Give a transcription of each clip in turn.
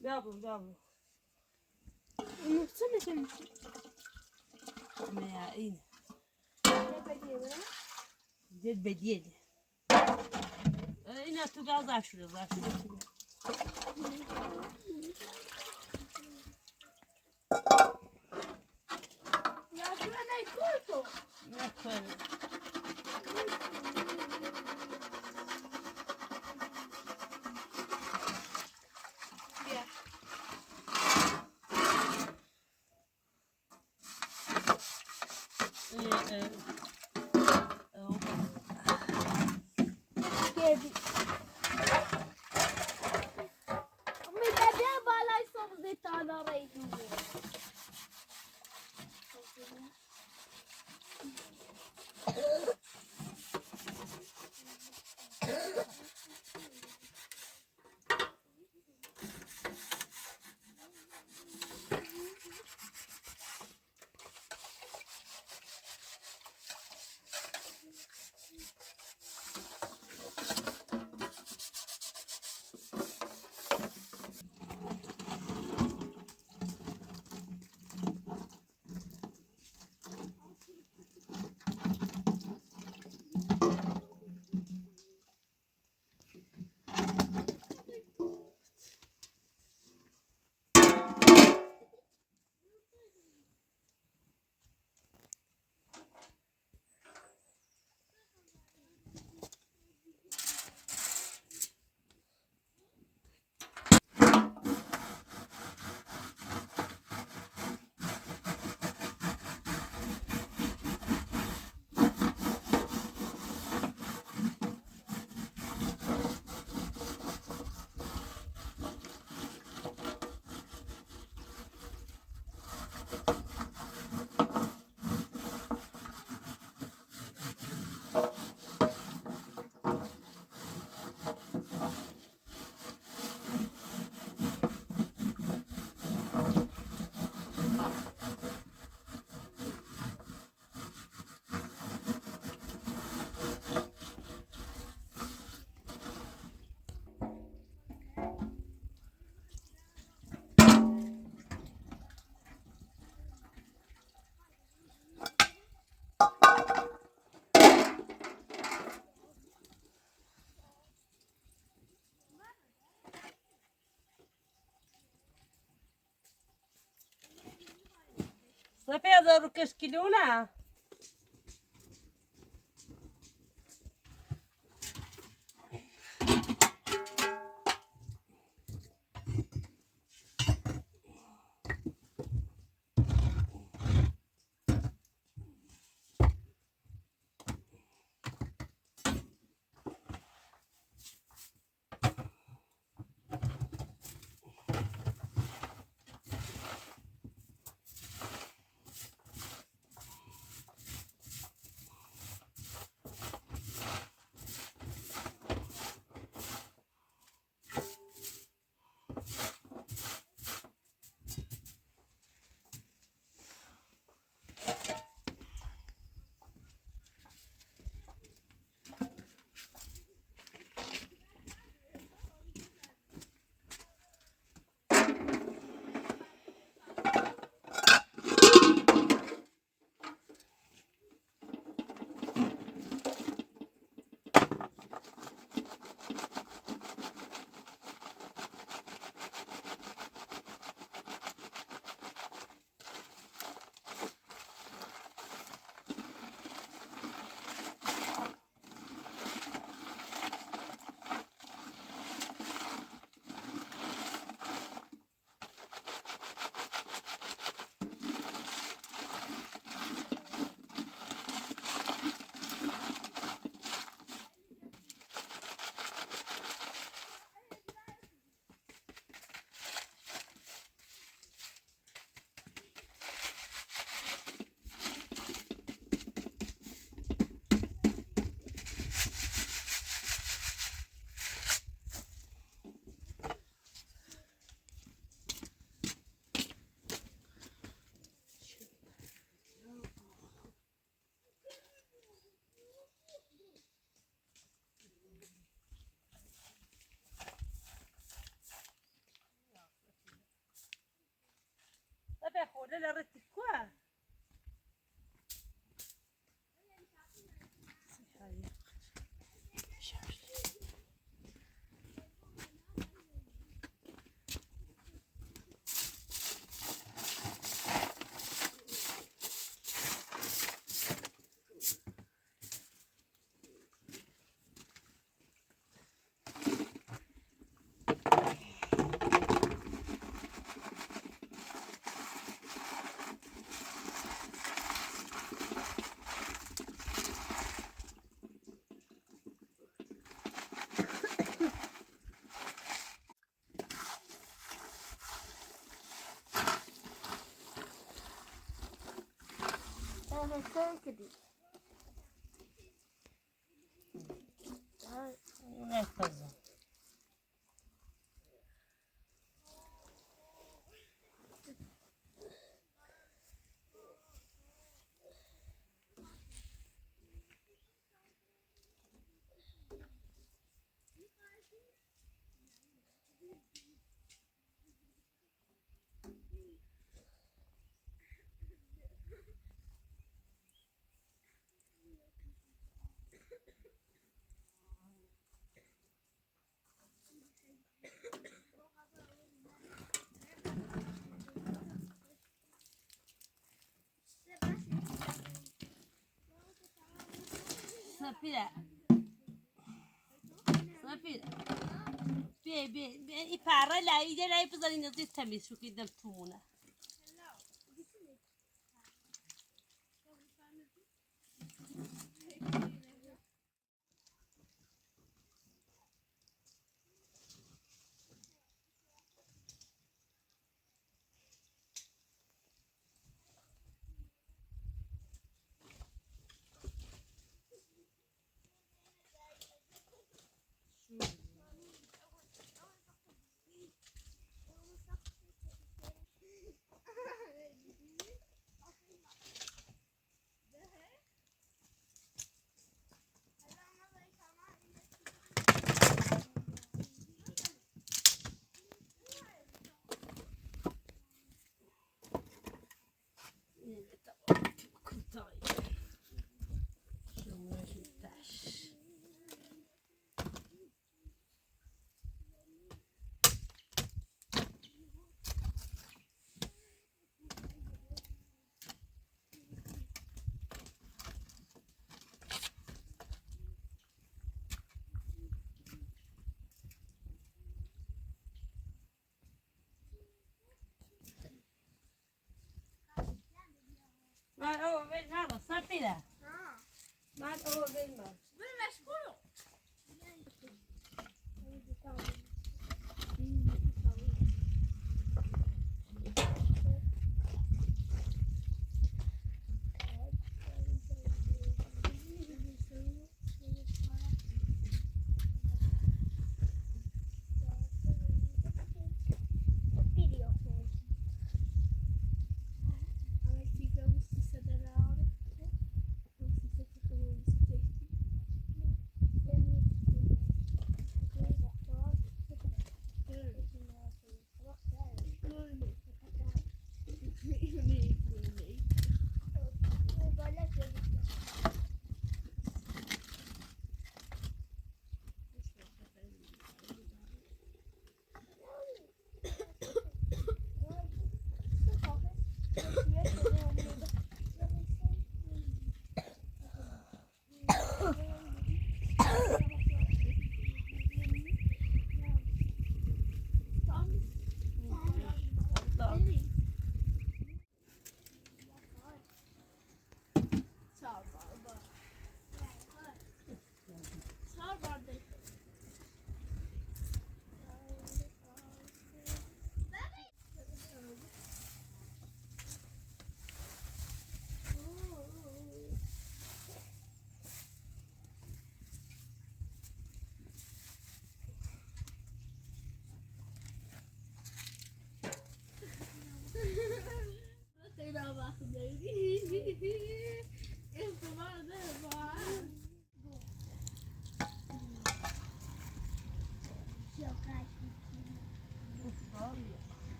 Bravo, bravo. صافي هذا كاش كيلونا. صافي خويا لا ريتك كوا. Ne kızım? صافي صافي بي بي بي إفارة لا إذا لا يفضل نزيد تميس شو كده التومونة.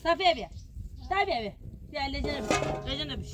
Safiye bir. Safiye bir. Gel Lecene bir. Lecene bir.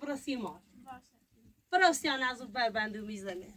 برو سیمان. برو سیان از اون بربندو میزنه.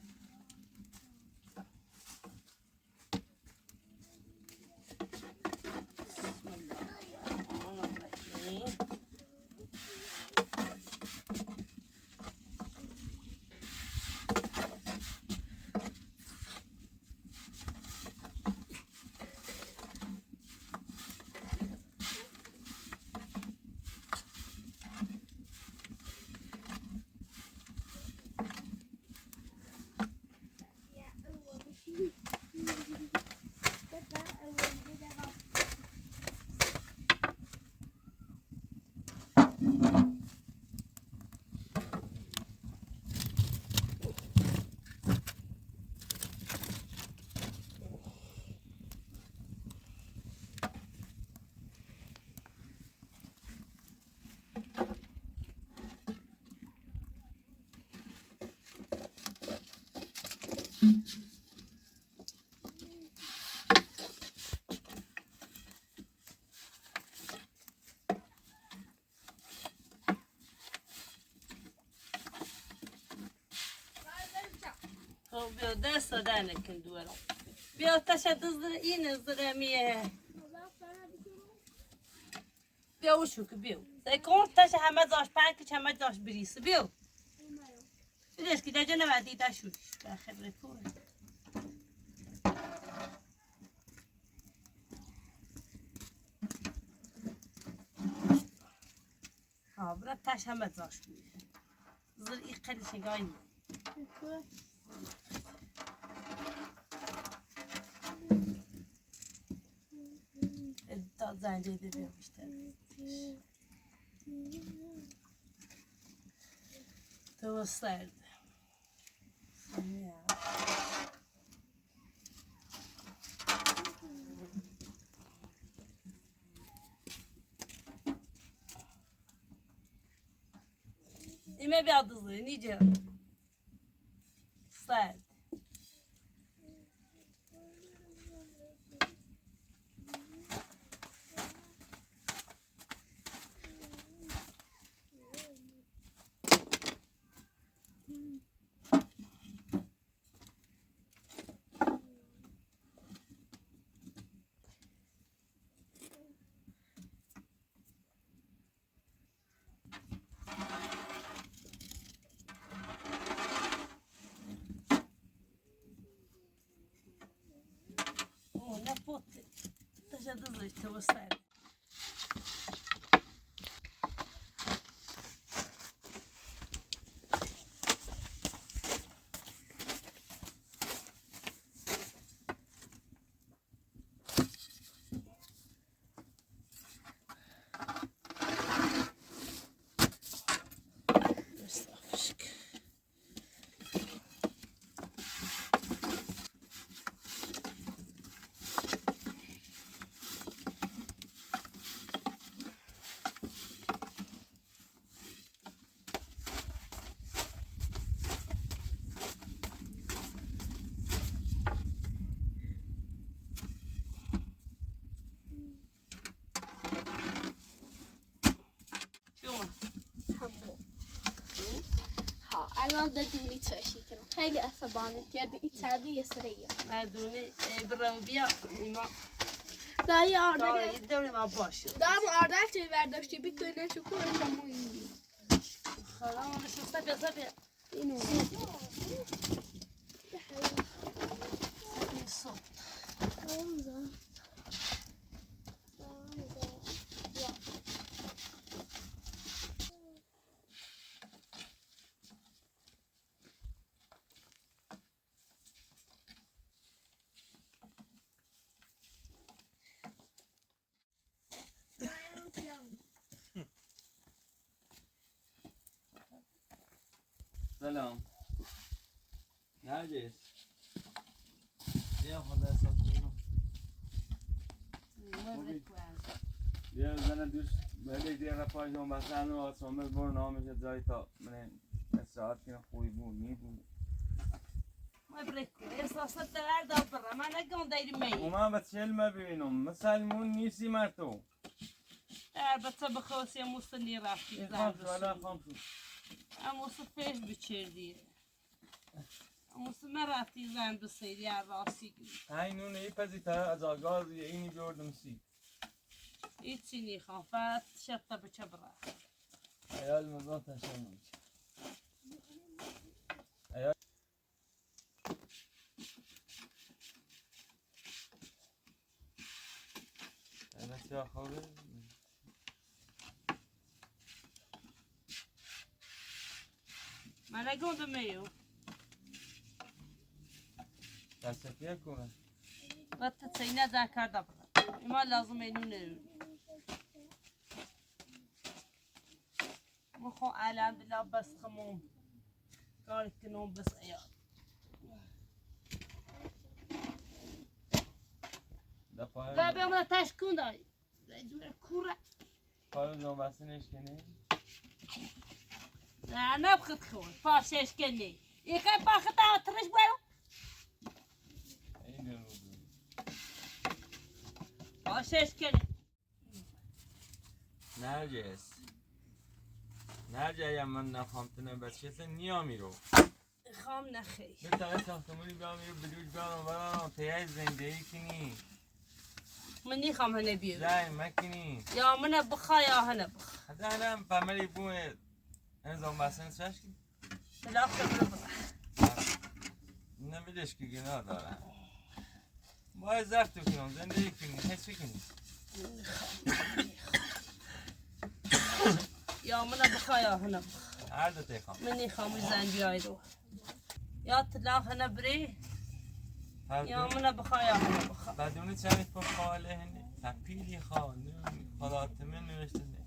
بیا دست داده نکن دوارم. بیا تشد این زرمیه. بیا وشو که بیا. سکون تش همه داشت پنک همه داشت بریس بیا. بیش که دیگه نباید دیده شد. خبره کوه. ها برا تش همه داشت بریس. زر این قلیش گاینی. زنجیره بیشتر. تو سرد. ایمه بیاد زی نیجه. سرد. تشد الان دونی چشی کنم خیلی عصبانی کرد این چربی سریع دونی برم بیا ایما دایی آردر دونی ما باشه دام آردر چه برداشتی بیتونه چکو شما این خدا شو سبیا سبیا اینو سلام. Neredeyiz? Ne yapalım hesaplayalım. یه زن دوست بله دیگه رفاه مثلا آسامل بر نامش جای تا من استراحت کنم خوبی بود نی بود. ما بريكو احساسات در برا ما نگم دایری می. وما بتشل ما ببینم مسلمون نیستی مرتو. البته بخوص يا مصني رافي. خمسة ولا خمسة. Ama feş biçirdi. Ama merati زن بسیری راسی این نونه ای پزی تا از آغاز اینی بیاردم سی. هیچی نیخوام فقط شب تا بچه برا. ایال مزان تشم میشه. ایال انا چه خوبه؟ من نگوندم میو. دستفیه کنه. و تسینه زن کرده برا. ما لازم اینو مخو الحمدلله بس خموم کار کنم بس ایال. ده و به من تشکون داری. کوره. پای زنبسته نشکنی؟ نه نه بخد خون پاشش کنی. یکی پاخت آترش برو. این دل بود. پاشش کنی. نرجس. نرجس اگر من نخوام تنه بچه نیا میرو. خام نخی. به تا ساختمونی بیام میرو بلوش بیام برام تیای زندگی کنی. من نیخوام هنه بیو. زای مکنی. یا من بخوا یا هنه بخوا. حتی هنم پملی بوه این زنبسته چش کی؟ بالاخره برو برو. نمیدش که گناه دارم. باید زفت کنم زندگی کنی هیچ کنی. یا من بخوا یا هنه بخوا. هر دو تیخوام. من نیخوام زن بیای رو. یا طلاق هنه بری یا من بخوا یا هنه بخوا. بدون چند پا خاله هنه تپیلی خواه خالات من نوشته نه.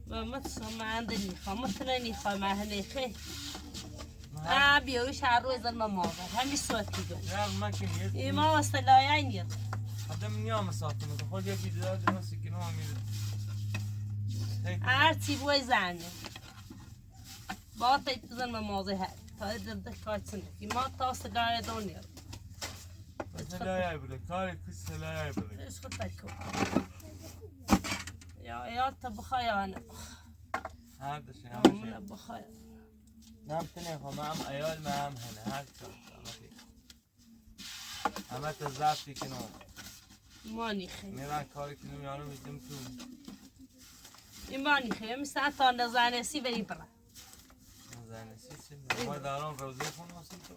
و متصم ما عندي نیخوام مثلا نیخوام مع هنه خی. بیوش هر روز ما ماور همین صوت میگه. نه من که ای ما وصلای نیر. آدم نیام ساختم تو خود یکی داد درست کنم میره. هر چی بوی زنه. با تیت زن ما مازه هر. تا درد کارتونه. ما تا صدای دنیا. سلای بوده کار کس سلای بوده. ايش خطك يا يا تبخا يا انا هر دو شی من بخا نم تنه خو هم ایال ما هم هنه هر چی همه تا زفتی کنم. ماني خي. میرن کاری کنم یارو میدم تو. ماني خي مثلا تا نزانه سی بری برا. نزانه سی چی؟ ما دارم روزه خون سی تو.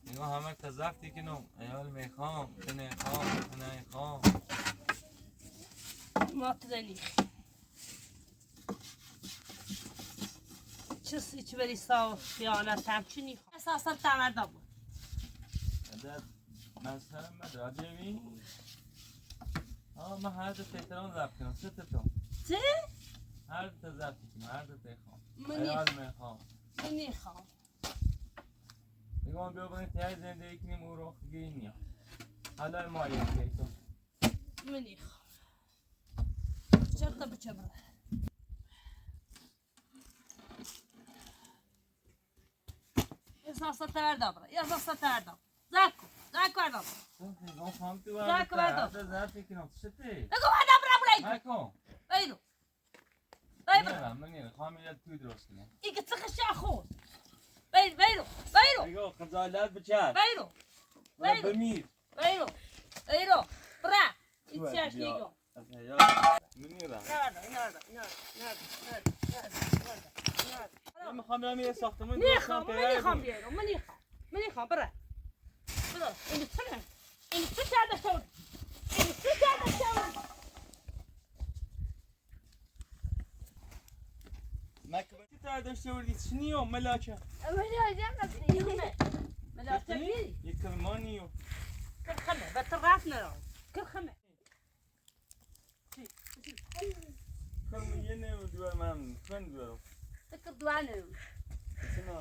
نگاه همه تا زفتی کنم. ایال میخوام تنه خوام تنه خوام. ما تدني چه چی بری سا خیانت هم چی نیخوام اساسا تمردا بود. مثلا من راجبی آه من هر دو تهران ضبط کنم سه تا چه؟ هر دو تا ضبط کنم هر دو تهران من میخوام من نیخوام میگم بیا بریم ته زندگی کنیم او رو گینیا حالا ما یکی تو من نیخوام شرطة بچبرة يا صوت دبرة يا صوت دبرة زاكو زاكو دبرة زاكو دبرة زاكو دبرة بلايك ماكو ايلو بيرو من خامل تو درست کنه ايك تخش اخو بيرو بيرو بيرو میگم خجالت بچر بيرو بيرو بمیر بيرو بيرو برا يتشاش نيجو میمیرم. نه نه نه نه نه من میخوام برم یه ساختمون نیخوام من نیخوام بیارم من نیخوام من نیخوام برا برا اینو چه اینو چه کرده شد اینو چه کرده شد مکه چه داشته بودی چی نیو ملاکه ملاکه بی یک کرمانیو كل خمه بترافنا كل خمه کرم یه نمو دوار من فن دوارم تكر دوانه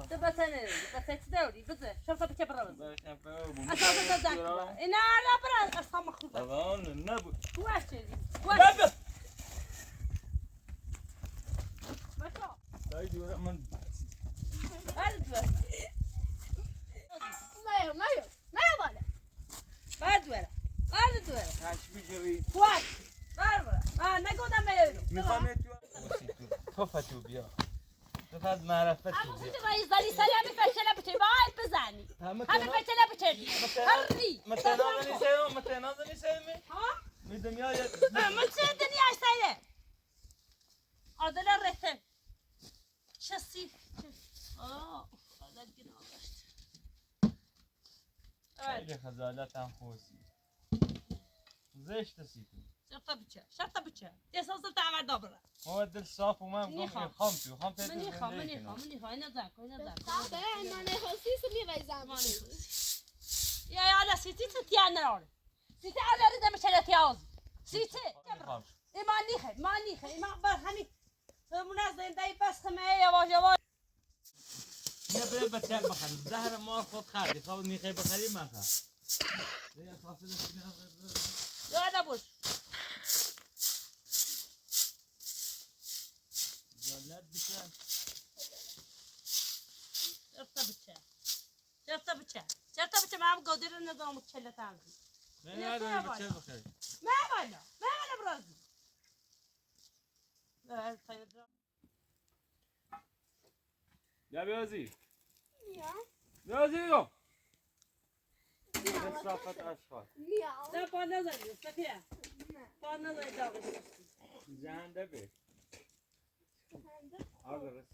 تبتنه بتتدوري بزه شوف بتبرز اساسا تذاكر انا لا برا اصلا مخوفه طبعا نبو واش واش بابا داي من ما ما ما بالا ما دوره ما دوره هاش بيجري واش باربرا ما نقول ما يرو میخوام تو توفتو بیا. تو از معرفت اما تو بیا. خود رئیس زنی سری همین فشله بچه باید بزنی. همین فشله بچه. هری. متنازه نیسته ها؟ می دنیا یه من چه دنیا سره؟ عادل رته. چه سی؟ آه، عادل گناه داشت. Evet. خیلی خجالت هم خوشی زشت سی تو. شرطه بچه، شرطه بچه. احساس تعمر دابره. ما دل صاف و من گفت نیخوام. خام تو خام تو من نیخوام، من نیخوام، من نیخوام. اینا زن کن، اینا زن کن. يا يا سيتي تتيانا سيتي على رضا مش على تياوز سيتي ما نيخه ما نيخه ما برهمي منازل داي بس ما يا واج واج. نه بره بچه بخری زهر مار خود خردی خب نیخه بخری من خرد. دیگه فاصله يا انا بوش. جالت بشه. شرطه بچه، شرطه بچه، شرطه بچه. ما هم قادر نظام تشلت عندي. نه نه بچه بخری. ما ولا ما ولا برازي. یا بیازی. Ja. بیازی رو. صافت اشخاص. Ja. لا با نظر صفية با نظر داغش. جهنده به. آره.